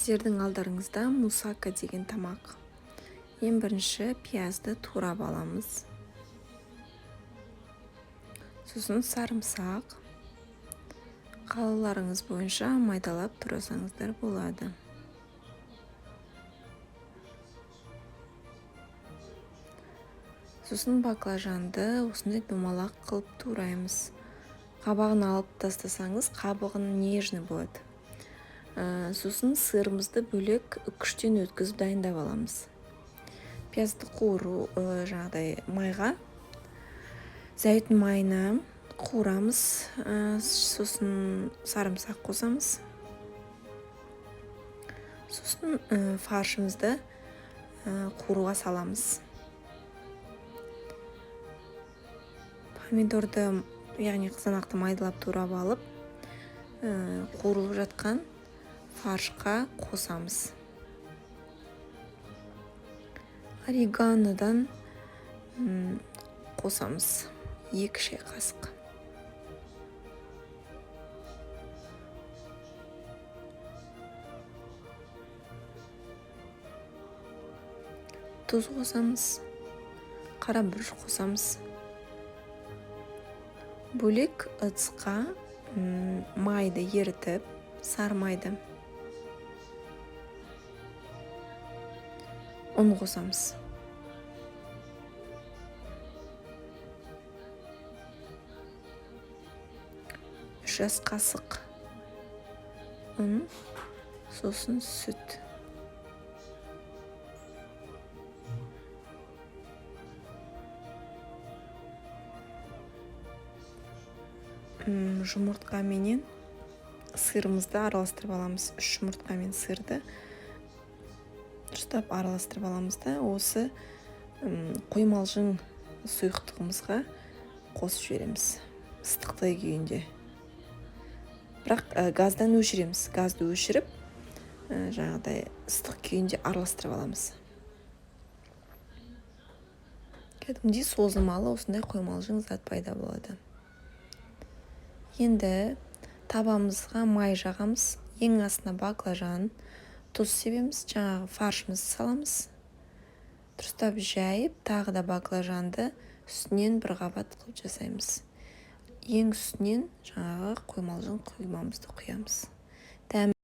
Сіздердің алдарыңызда мусака деген тамақ. Ең бірінші пиязды турап аламыз. Сосын сарымсақ, қалаларыңыз бойынша майдалап турасаңыздар болады. Сосын баклажанды осындай домалақ қылып тураймыз. Қабағын алып тастасаңыз, қабығын нежный болады. Сосын сырымызды бөлек үкіштен өткізіп дайындап аламыз. Пиязды қуыру, жаңағыдай майға, зәйтүн майына қуырамыз, сосын сарымсақ қосамыз. Сосын фаршымызды қуыруға саламыз. Помидорды, яғни қызанақты майдалап турап алып, қуырылып жатқан фаршқа қосамыз. Ореганодан қосамыз 2 шай қасық. Тұз қосамыз, қара бұрыш қосамыз. Бөлек ыдысқа майды ерітіп, сары майды, ұн қосамыз. 3 ас қасық ұн, сосын сүт. Жұмыртқа менен сырымызды араластырып аламыз. 3 жұмыртқа мен сырды дұрыстап араластырып аламыз да, осы қоймалжың сұйықтығымызға қосып жібереміз ыстықтай күйінде. Бірақ газдан өшіреміз. Газды өшіріп, жаңағыдай ыстық күйінде араластырып аламыз. Кәдімгідей созылмалы осындай қоймалжың зат пайда болады. Енді табамызға май жағамыз, ең астына баклажан, тұз себеміз, жаңағы фаршымызды саламыз. Дұрыстап жайып, тағы да баклажанды үстінен бір қабат қылып жасаймыз. Ең үстінен жаңағы қоймалжың құймамызды құямыз. Дәм